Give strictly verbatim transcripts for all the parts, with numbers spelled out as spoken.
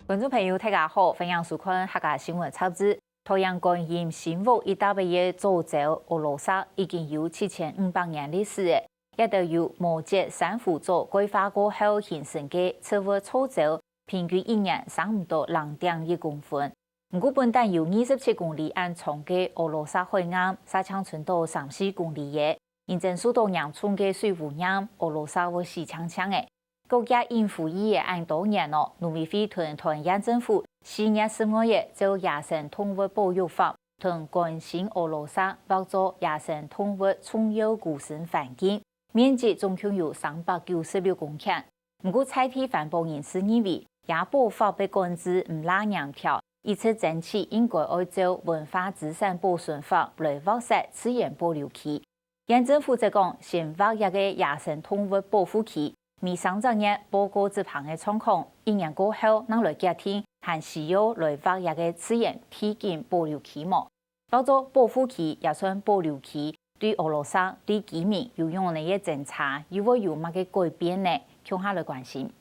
觀眾朋友，大家好，歡迎收看客家新聞雜誌。桃園觀音新屋一帶个早朝，蚵籮石已經有七千五百年歷史了。這兜由摩羯珊瑚藻鈣化過後形成个植物臭草，平均一年生毋到零點一公分。毋過，本旦有二十七公里恁長个蚵籮石海岸，嗄淨伸到三四公里个，因爭受到嚴重个水污染，蚵籮石會死淨淨个。 國家應付佢个恁多年哦，農委會同桃園縣政府四月十五日照野生動物保育法，同觀音蚵籮石劃做野生動物重要孤生環境，面積總共有三百九十六公頃。毋過，在地環保人士認為，這保育法个管制毋罅嚴條，一直爭取應該愛照文化資產保存法來劃設自然保留區。 縣政府則講，先劃這个野生動物保護區，每三隻月報告執行个狀況，一年過後正來決定還需要來劃這个自然地景保留區無。劃做保護區也算保留區，對蚵籮石、對居民有仰仔个爭差，又會有麼个改變呢？共下來關心。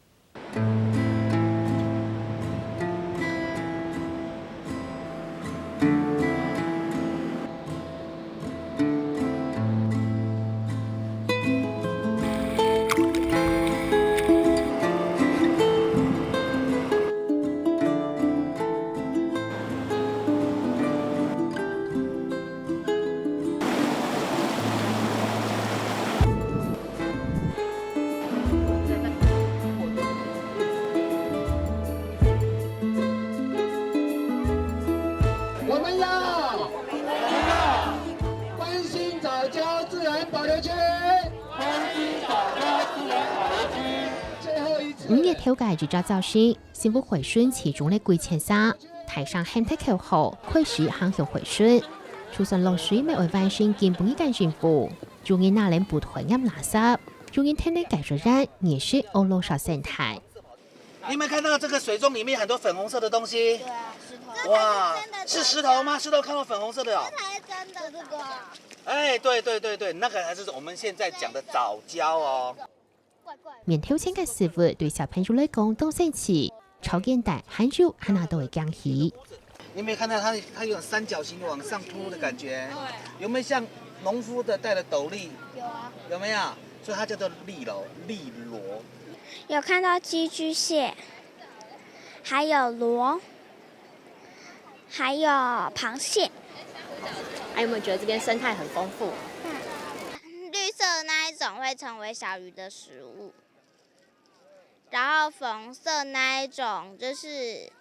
我們要關心藻礁自然保留區。關心藻礁自然保留區。最後一次。五月頭个一隻朝晨，新屋回順市中个歸千儕，大聲喊忒口號，開始行向回順。就算落水乜愛完成今晡日个任務，有人拿輪布袋揜垃圾，有人跈等解說員認識蚵籮石生態。 你有沒有看到這個水中裡面很多粉紅色的東西？對啊，石頭。哇，這才是真的是石頭嗎？石頭看到粉紅色的哦。這才是真的。這個。哎，對對對對，那個才是我們現在講的藻礁哦。怪怪的。面頭前个事物對小朋友來講當新奇，超簡單，還有還拿到个驚喜。 你有沒有看到它，它有三角形往上凸的感覺？有沒有像農夫的戴的斗笠？有啊。有沒有？所以它叫做笠螺，笠螺。有看到寄居蟹，還有螺，還有螃蟹。還有沒有覺得這邊生態很豐富？綠色那一種會成為小魚的食物，然後粉紅色那一種就是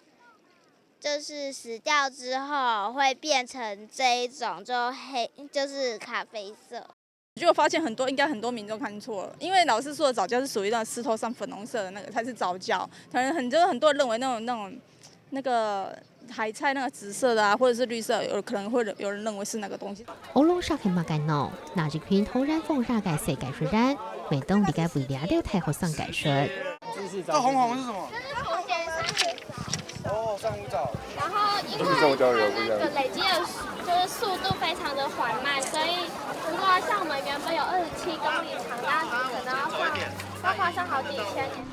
就是死掉之後會變成這一種，就黑，就是咖啡色。結果發現很多，應該很多民眾看錯了，因為老師說的藻礁是屬於那種石頭上粉紅色的那個才是藻礁，可能很，就是很多人認為那種，那種，那個海菜那個紫色的啊，或者是綠色，有可能會有人認為是那個東西。蚵籮石係麼个呢？那一群桃園風格个世界學院，每當這个為了了大學生解說。這紅紅是什麼？ 哦，珊瑚藻。然後因為它那個累積的速，就是速度非常的緩慢，所以如果像我們原本有二十七公里長，那可能要花，要花上好幾千年。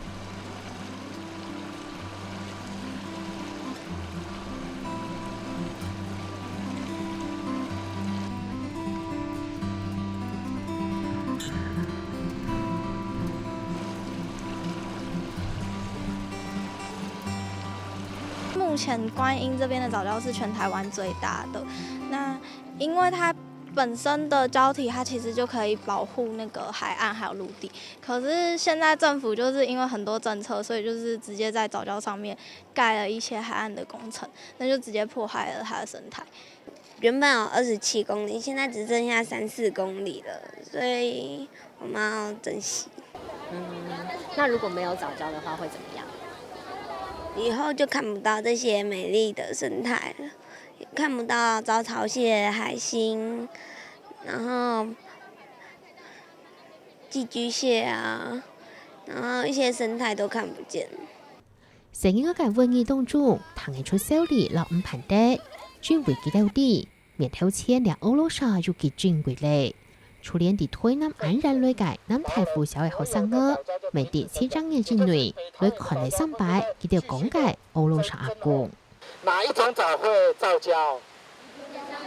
目前觀音這邊的藻礁是全台灣最大的，那因為它本身的礁體，它其實就可以保護那個海岸還有陸地。可是現在政府就是因為很多政策，所以就是直接在藻礁上面蓋了一些海岸的工程，那就直接破壞了它的生態。 原本有二十七公里，現在只剩下三四公里了，所以我們要珍惜。嗯，那如果沒有藻礁的話，會怎麼樣？以後就看不到這些美麗的生態了，也看不到招潮蟹、海星，然後寄居蟹啊，然後一些生態都看不見。 細人仔个玩意當中，聽得出笑哩摎毋盼得，因為佢兜知，面頭前這蚵籮石有幾珍貴咧。就連在臺南安仁路个南大附小个學生仔，乜在七隻月之內，來看了三擺佢兜講个奧羅莎阿公。哪一種藻會藻礁？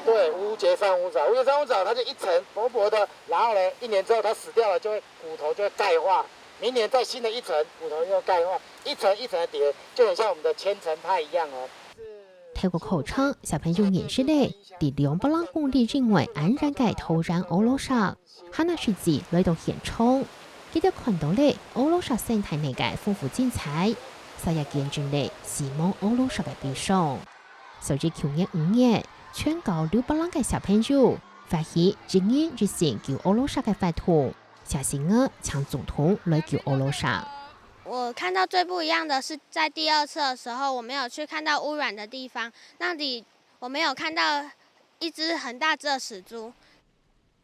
對，烏節珊瑚藻。烏節珊瑚藻它就一層薄薄的，然後呢，一年之後它死掉了，就會骨頭就會鈣化，明年再新的一层，骨頭又鈣化，一層一層的疊，就很像我們的千層派一樣哦。透過課程，小朋友認識了在兩百零公里之外安仁个土然奧羅莎，還有實際來到現場，佢兜看到了奧羅莎生態內个豐富精彩，嗄也見證了死亡奧羅莎个悲傷。所以舊年五月，全校六百零个小朋友發起一人一星救奧羅莎个活動，寫信仔請總統來救奧羅莎。我看到最不一样的是，在第二次的时候，我没有去看到污染的地方，那里我没有看到一只很大只的死猪，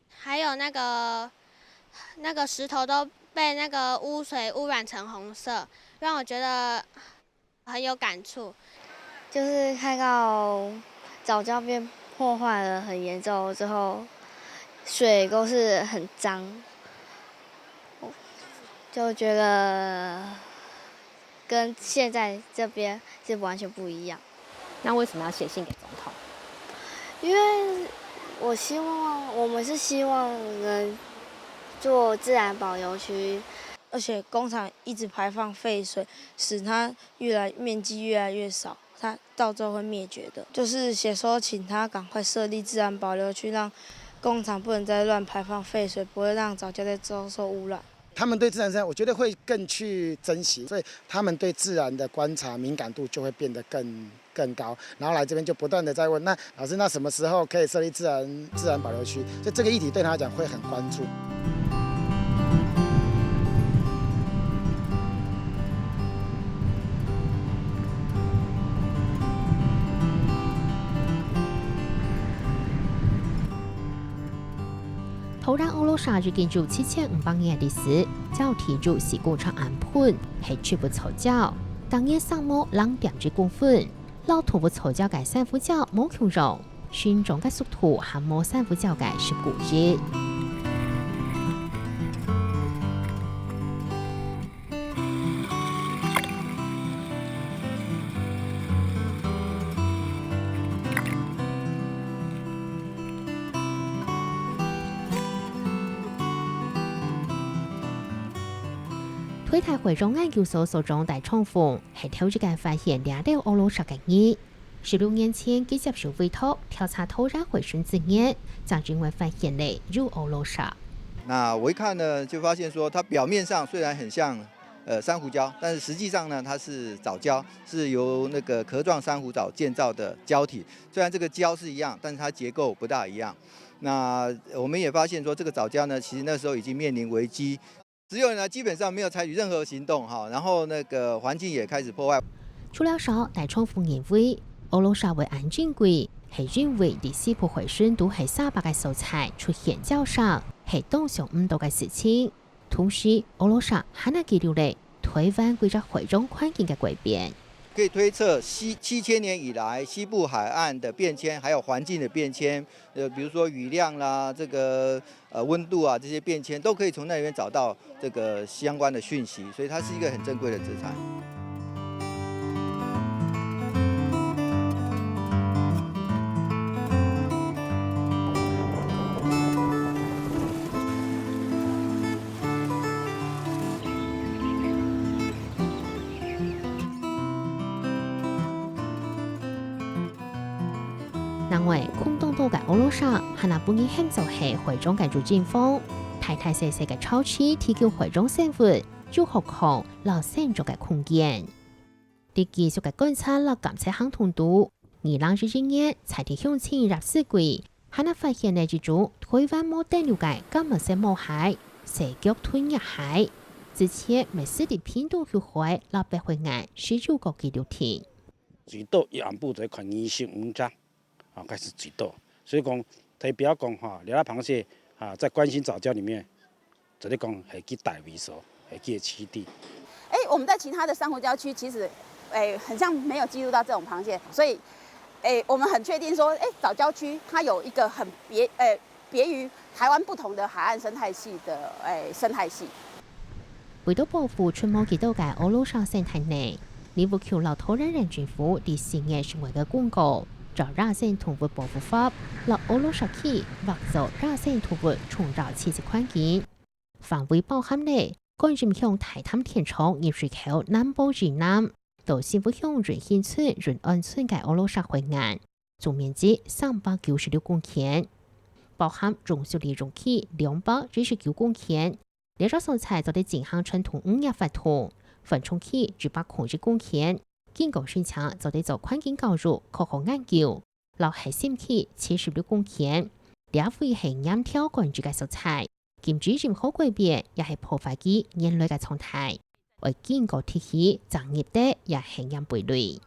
还有那个那个石头都被那个污水污染成红色，让我觉得很有感触。就是看到藻礁被破坏了很严重之后，水都是很脏，就觉得跟现在这边是完全不一样。那为什么要写信给总统？因为我希望，我们是希望能做自然保留区，而且工厂一直排放废水，使它越来面积越来越少，它到最后会灭绝的。就是写说，请他赶快设立自然保留区，让工厂不能再乱排放废水，不会让藻礁再遭受污染。他们对自然生态，我觉得会更去珍惜，所以他们对自然的观察敏感度就会变得更更高，然后来这边就不断的在问，那老师，那什么时候可以设立自然自然保留区？所以这个议题对他来讲会很关注。土然奧羅莎已經有七千五百年歷史，交地有四公尺恁闊，係植物藻礁，逐年生毛零點一公分，摎動物藻礁个珊瑚礁無共樣，成長个速度還無珊瑚礁个十分一。 台大海洋研究所所長戴長鳳係頭一個發現這兜奧羅莎个人。十六年前，佢接受委託調查土然回收資源，正因為發現了有奧羅莎。那我一看呢，就發現說它表面上雖然很像呃珊瑚礁，但是實際上呢，它是藻礁，是由那個殼狀珊瑚藻建造的礁體。雖然這個礁是一樣，但是它結構不大一樣。那我們也發現說，這個藻礁呢，其實那時候已經面臨危機。 只有呢，基本上沒有採取任何行動哈，然後那個環境也開始破壞。除了少，戴長鳳認為，奧羅莎會恁珍貴，係因為在西部海脣都係沙白个所在出現礁石，係當想毋到个事情。同時，奧羅莎還記錄了台灣規隻海洋環境个改變。可以推測，西七千年以來，西部海岸的變遷，還有環境的變遷，呃，比如說雨量啦，這個 呃溫度啊這些變遷都可以從那裡面找到這個相關的訊息，所以它是一個很珍貴的資產。另外，空洞洞个奧羅莎，還分人喊做係海洋个住宅房，大大細細个草地提供海洋生物、遊學項摎生長个空間。在技術个觀察摎監測行動肚，二零一一年在地鄉親葉思貴，還發現了一種台灣無登陸个柑仔色毛蟹，細腳吞葉蟹，之前乜使在屏東旭海摎北海岸石油國紀錄亭。 水島一暗晡就看二十五隻，啊，該係水島。所以講，代表講哈，這隻螃蟹啊，在關心藻礁裡面，絕對講係佢大位所，係佢个棲地。哎，我們在其他的珊瑚礁區，其實，哎，很像沒有記錄到這種螃蟹，所以，哎，我們很確定說，哎，藻礁區它有一個很別，哎，別於台灣不同的海岸生態系的，欸，生態系。為著保護出沒幾多个奧羅莎生態呢，李武強摎桃園縣政府在四月十五个公告，照野生動物保護法，摎奧羅莎區劃做野生動物重要棲息環境。範圍包含了觀音鄉大潭田庄入水口南部以南，到新屋鄉運興村運安村个奧羅莎海岸，總面積三百九十六公頃，包含種樹利用區兩百一十九公頃。這兜所在做得進行傳統漁業活動，緩衝區一百空一公頃，經過申請做得做環境教育、科學研究，摎核心區七十六公頃。這位係鐮條管制个所在，禁止任何改變也係破壞佢原來个狀態，愛經過提起正入得也係鐮貝類。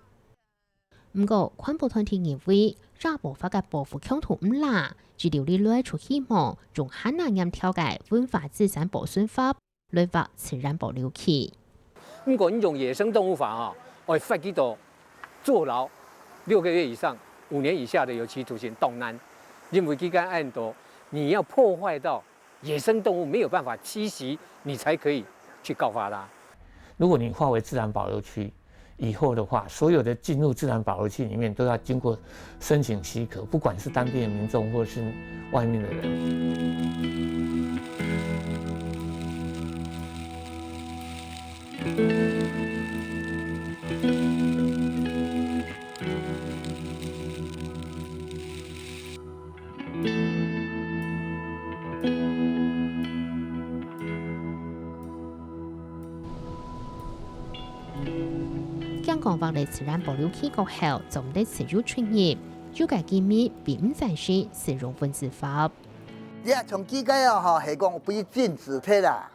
毋過，環保團體認為，野保法个保護強度毋罅，一路以來就希望用還若鐮條个文化資產保存法來劃自然保留區。毋過，你用野生動物法吼，愛罰佢到坐牢六個月以上五年以下的有期徒刑，當難，因為佢个案度，你要破壞到野生動物沒有辦法棲息，你才可以去告發他。如果你劃為自然保留區以後的話，所有的進入自然保留區裡面都要經過申請許可，不管是當地的民眾或是外面的人。 警方劃列自然保留區過後，做毋得自由出入，有个居民並毋贊成使用文資法。你啊，從這个哦，吼，係講被禁止忒啦。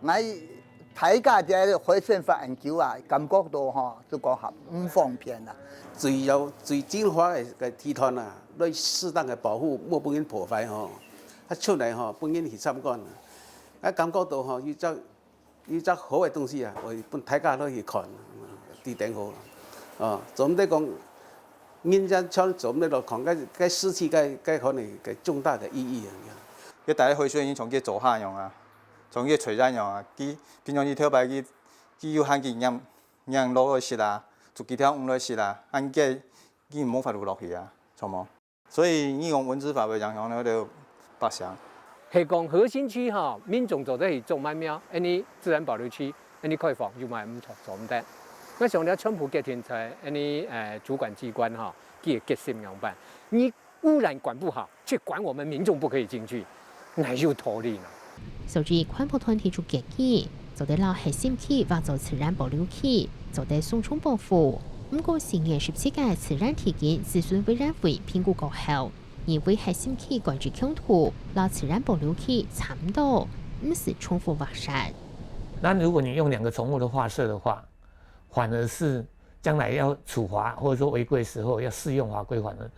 𠊎大家在回旋法研究啊，感覺到吼，就講哈，毋方便啦。最要最精華个个地段啊，來適當个保護，莫分人破壞吼。啊，出來吼，分人去參觀啊。啊，感覺到吼，有隻有隻好个東西啊，會分大家來去看，地點好啊。哦，總得講，人家像總得來看，該該失去該該可能个重大个意義啊。該大家回旋人從該做下樣啊。 像佢个吹彈樣啊，佢平常時頭擺佢佢有限佢拈拈落來食啊，捉幾條魚來食啊，恁个佢無法度落去啊，著無？所以你講文資法會影響到百姓。係講核心區吼，民眾做得去種蠻苗，恁呢自然保留區，恁呢開放又蠻毋著，做毋得。𠊎想這全部決定在恁呢呃主管機關吼，佢个決心仰般？你 污染管不好，卻管我們民眾不可以進去，哪有道理呢？所以環保團體就建議，做得摎核心區劃做自然保留區，做得鬆動保護。毋過四月十七个自然地景諮詢委員會評估過後，認為核心區管制強度摎自然保留區差毋多，毋使重複劃設。那如果你用兩個重複的劃設的話，反而是將來要處罰或者說違規時候要適用法規，反而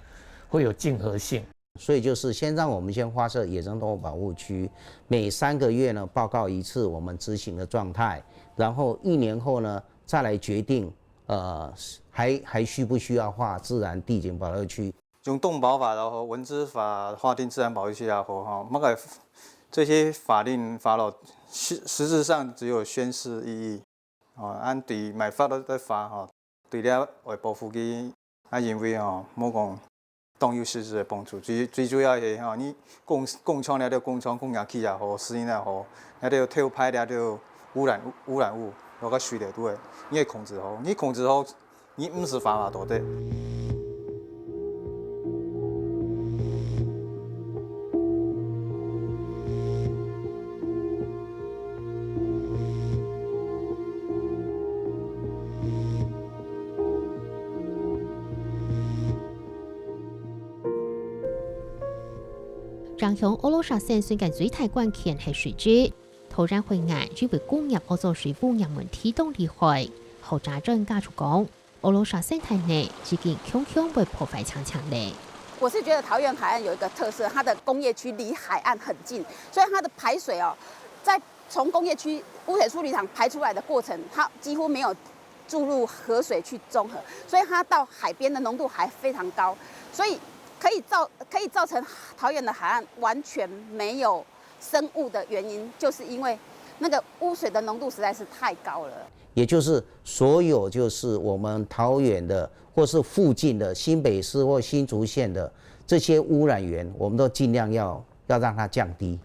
會有競合性。 所以就是先讓我們先劃設野生動物保護區，每三個月呢報告一次我們執行的狀態，然後一年後呢再來決定，呃，還還需不需要劃自然地景保留區。用動保法也好，文資法劃定自然保留區也好，吼，那個這些法令法律實實質上只有宣示意義，吼，恁對賣法律个法，吼，對了愛保護佢，啊，因為吼，無講 當有實質个幫助。最最主要係吼，你講講像這兜工廠工業區也好，私人也好，這兜偷排這兜污染污染物，落个水裡肚个，你愛控制好，你控制好，你毋使罰嘛，對不對？ 影響奧羅沙生存个最大關鍵係水質。桃園海岸因為工業污糟水污染問題當厲害，學者專家就講，奧羅沙生態呢已經強強會破壞淨淨咧。我是覺得桃園海岸有一個特色，它的工業區離海岸很近，所以它的排水哦，在從工業區污水處理廠排出來的過程，它幾乎沒有注入河水去中和，所以它到海邊的濃度還非常高。所以可以造可以造成桃园的海岸完全没有生物的原因，就是因为那个污水的浓度实在是太高了。也就是所有就是我们桃园的或是附近的新北市或新竹县的这些污染源，我们都尽量要要让它降低，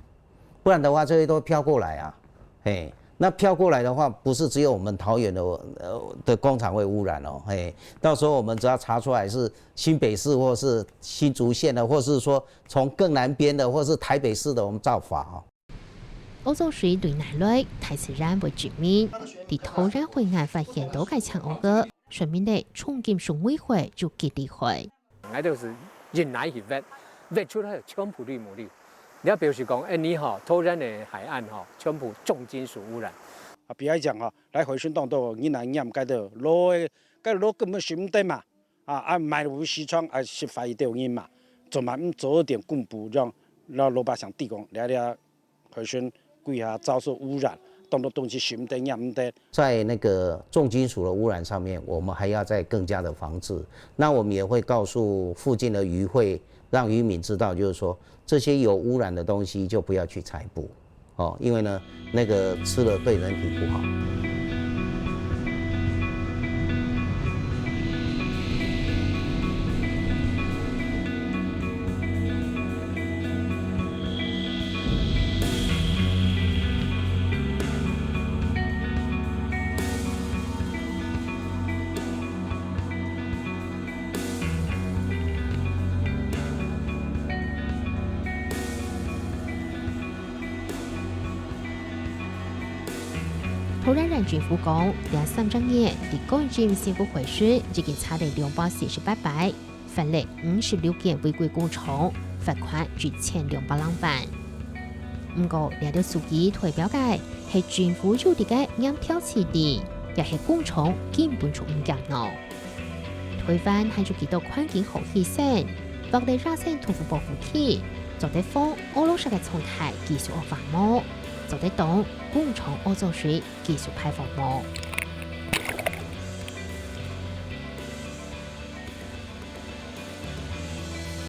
不然的话这些都飘过来啊。嘿，那飘过来的话，不是只有我们桃园的呃的工厂会污染哦，嘿，到时候我们只要查出来是新北市或是新竹县的，或是说从更南边的，或是台北市的，我们照罚哦。污糟水對哪來，大自然會證明。在桃園海岸發現到个青烏个，說明了重金屬危害就幾厲害。 𠊎兜係用泥去挖，挖出來全部綠木綠。這表示講，哎，你吼，桃園个海岸吼，全部重金屬污染。啊，比如講吼，來回旋動到你若驗該兜路个，該路根本行毋得嘛，啊，啊，埋入市場啊，食壞一兜人嘛，做嘛毋做一點公布，讓讓老百姓知講，這這 海参歸下遭受污染，當多東西食毋得、飲毋得。在那个重金属的污染上面，我们还要再更加的防治。那我们也会告诉附近的渔会，让渔民知道，就是说这些有污染的东西就不要去采捕，哦，因为呢，那个吃了对人体不好。 桃園縣政府講，這三隻月，在管制性个海水已經查了兩百四十八擺， 發了五十六間違規工廠，罰款一千兩百零萬。毋過，這兜數據代表个係政府有佇該驗票起底，也係工廠根本就毋驚惱。台灣還有幾多環境好犧牲，或者熱線豆腐報復器，做得防烏糟个狀態繼續惡化無？做得擋工廠烏糟水 技術排放無。